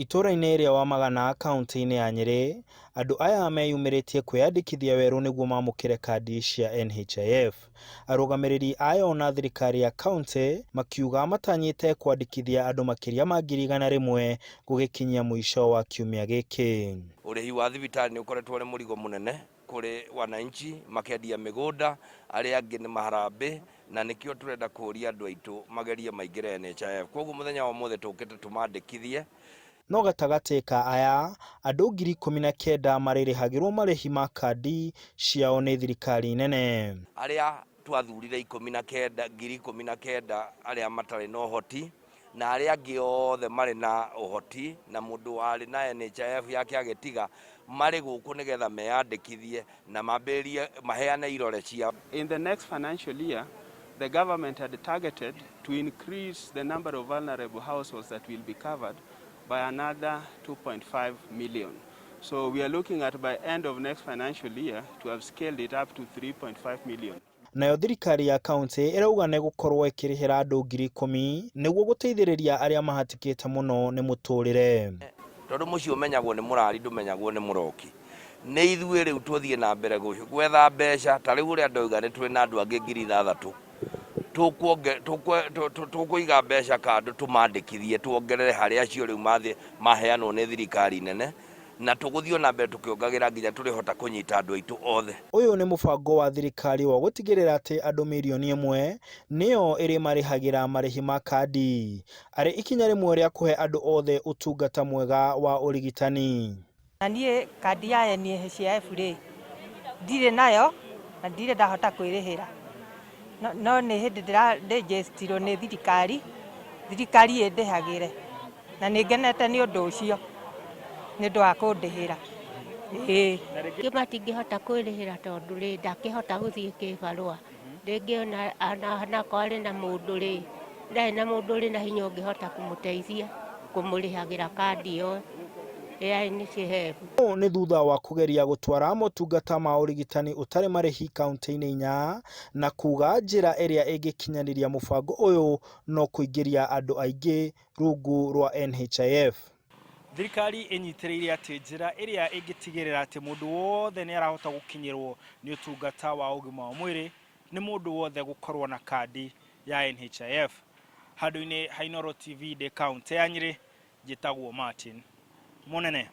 Itũra-inĩ rĩa Wamagana kauntĩ-inĩ ya Nyĩrĩ, andũ aya meyumĩrĩtie kwĩyandĩkithia werũ nĩguo mamũkĩre kandi cia NHIF. Arũgamĩrĩri ayo na thirikari ya kauntĩ makiuga matanyĩte kwandĩkithia andũ makĩria ma 100,000 gũgĩkinyia mũico wa kiumia gĩkĩ. Ũrĩhi wa thibitarĩ nĩ ũkoretwo ũrĩ mũrigo mũnene kũrĩ wananchi, makendia mĩgũnda, arĩa angĩ nĩ maharambĩ, na nĩkĩo tũrenda kũria andũ aitũ magerie maingĩre NHIF. Koguo mũthenya wa ũmũthĩ tũkĩte tũmandĩkithie. No gatagatĩ ka aya, andũ 19,000 marĩrĩhagĩrwo marĩhi ma kandi ciao nĩ thirikari nene. Arĩa twathurire 19, 19,000 arĩa matarĩ na ũhoti, na arĩa angĩ othe marĩ na ũhoti, na mũndũ warĩ na NHIF yake agĩtiga, marĩ gũkũ nĩgetha meyandĩkithie na mambĩrĩrie maheane irore ciao. In the next financial year, the government had targeted to increase the number of vulnerable households that will be covered by another 2.5 million. So we are looking at by end of next financial year to have scaled it up to 3.5 million. Nayo thirikari ya kauntĩ ĩrauga nĩ gũkorwo ĩkĩrĩhĩra andũ 10,000 nĩguo gũteithĩrĩria arĩa mahatĩkĩte mũno nĩ mũtũrĩre. Tondũ mũciĩ ũmenyagwo nĩ mũrari, ndũmenyagwo nĩ mũroki. Nĩ ithuĩ rĩu tũthiĩ na mbere gwetha mbeca, ta rĩu ũrĩa ndoiga nĩ twĩ na andũ angĩ 6,000. Tũkũiga mbeca kando tũmandĩkithie tuongerere harĩ acio rĩu maheanwo nĩ thirikari nene, na tũgũthiĩ na mbere tũkĩongagĩra nginya tũrĩhota kũnyita andũ aitũ othe. Ũyũ nĩ mũbango wa thirikari wa gũtigĩrĩra atĩ andũ 1 mirioni nĩyo ĩrĩmarĩhagĩra marĩhi ma kandi, arĩ ikinya rĩmwe rĩa kũhe andũ othe ũtungata mwega wa ũrigitani. Na niĩ kandi ya NHIF rĩ, ndirĩ nayo na ndirĩ ndahota kwĩrĩhĩra, no nĩ hĩndĩ ndĩrajĩstirwo nĩ thirikari, thirikari ĩndĩhagĩre, na nĩ ngenete nĩ ũndũ ũcio, nĩ ũndũ wa kũndĩhĩra, ĩĩ. Rĩngĩ matingĩhota kwĩrĩhĩra tondũ rĩ, ndakĩhota gũthiĩ kĩbarũa, rĩngĩ ona onakorwo arĩ na mũndũ rĩ, ndarĩ na mũndũ ũrĩ na hinya ũngĩhota kũmũteithia kũmũrĩhagĩra kandi ĩyo ya NHIF. Ũũ nĩ thutha wa kũgeria gũtwara motungata ma ũrigitani ũtarĩ marĩhi kauntĩ-inĩ inya, na kuga njĩra ĩrĩa ĩngĩkinyanĩria mũbango ũyũ no kũingĩria andũ aingĩ rungu rwa NHIF. Thirikari ĩnyitĩrĩire atĩ njĩra ĩrĩa ĩngĩtigĩrĩra atĩ mũndũ wothe nĩ arahota gũkinyĩrwo nĩ ũtungata wa ũgima wa mwĩrĩ nĩ mũndũ wothe gũkorwo na kandi ya NHIF. Handũ-inĩ ha Inooro TV ndĩ kaũntĩ ya Nyĩrĩ, njĩtagwo Martin Mũnene.